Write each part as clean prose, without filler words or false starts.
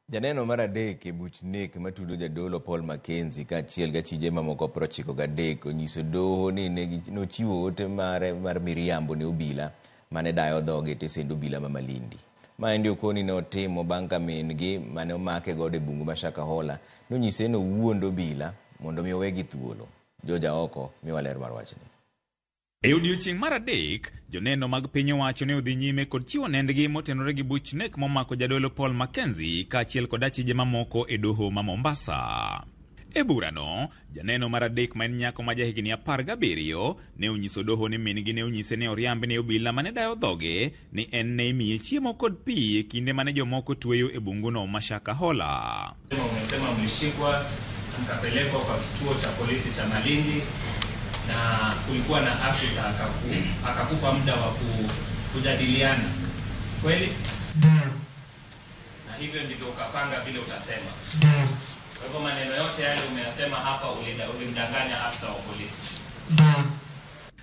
Janeno mar adek e buch nek matudo jadolo Paul Mackenzie kaachiel gi achije mamoko 93 onyiso doho ni nochiwo ote mare mar miriambo ne obila mane dayo dhoge e tesend obila ma Malindi. Maendi okoni ne otimo bang' ka min gi mane omake godo e bungu ma Shakahola nonyise ni owuond obila mondo mi owegi thuolo. George Aoko miwa ler mar wachni. E odiechieng' mar adek, joneno mag piny owacho ne odhi nyime kod chiwo nendgi motenore gi buch nek momako jadolo Paul Mackenzie kaachiel kod achije mamoko e doho ma Mombasa. E burano, janeno mar adek ma en nyako ma jahigni 17 ne onyiso doho ni min-gi ne onyise ni oriamb ne obila mane dayo dhoge ni en ne imiye chiemo kod pi e kinde mane jomoko tweyo e bunguno ma Shakahola. Umesema mlishikwa mkapelekwa kwa kituo cha polisi cha Malindi na kulikuwa na afisa akakupa muda wa kujadiliana, kweli? Na hivyo ndivyo ukapanga vile utasema. Kwa hivyo maneno yote yale umeyasema hapa ulimdanganya afisa wa polisi.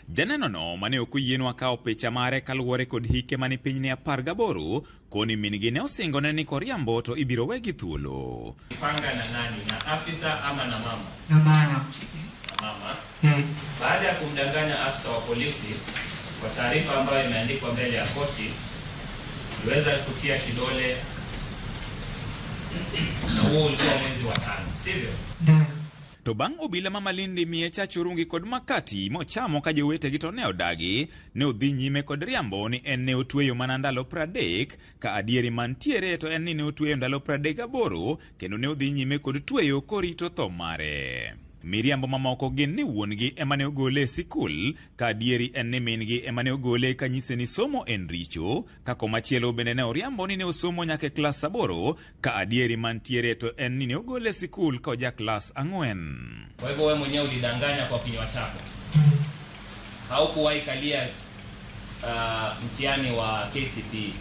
Janeno no mane ok oyienwa kawo picha mare kaluwore kod hike mani piny ne 18 koni min-gi ne osingone ni koriambo to ibiro wegi thuolo. Panga na nani? Na afisa ama na mama? Na mama. Na mama. Baada ya kumdanganya afisa wa polisi kwa taarifa ambayo imeandikwa mbele ya koti, uliweza kutia kidole na huo ulikuwa mwezi wa 5, sivyo? Ndio. To bang' obila ma Malindi miye chach orungi kod makati mochamo ka jowetegi to ne odagi, ne odhi nyime kod riambo ni en ne otweyo mana ndalo 30, ka adieri mantiere to en ni ne otweyo ndalo 38 kendo ne odhi nyime kod tweyo korito tho mare. Miriambo mamoko gin ni wuon-gi ema ne ogole e sikul, ka adieri en ni min-gi ema ne ogole ka nyise ni somo en richo, ka komachielo bende ne oriambo ni ne osomo nyaka e klas 8, ka adieri mantiere to en ni ne ogole e sikul ka oja klas 4. Kwa hivyo wewe mwenyewe ulidanganya kwa kinywa chako. Haukuwahi kalia mtihani wa KCPE.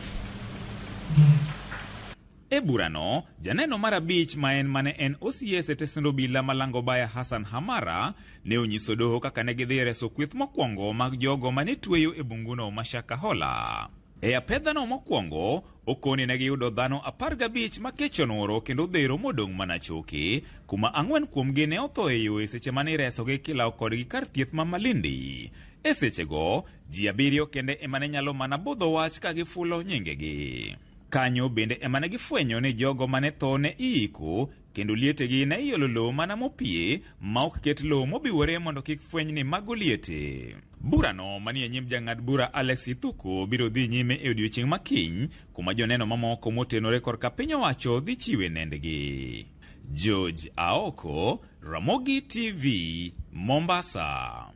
E burano, janeno mar 5 ma en mane en OCS e tesend obila malango baya Hassan Hamara ne onyiso doho kaka ne gidhi reso kweth mokwongo mag jogo mane tweyo e bunguno ma Shakahola. E apedhano mokwongo, okoni ne giyudo dhano 15 ma kech onworo kendo odhero modong' mana choke, kuma 4 kuomgi ne otho e yo e seche mane iresogi kilawo kodgi kar thieth ma Malindi. E sechego, ji 7 kende ema ne nyalo mana budho wach ka gifulo nyingegi. Kanyo bende ema ne gifwenyo ni jogo mane tho ne iiko kendo lietegi ne iolo lowo mana mopie ma ok ket lowo mobiwore mondo kik fweny ni mago liete. Burano manie nyim jang'ad bura Alex Ithuko biro dhi nyime e odiechieng' ma kiny, kuma joneno mamoko motenore korka piny owacho dhi chiwe nendgi. George Aoko, Ramogi TV, Mombasa.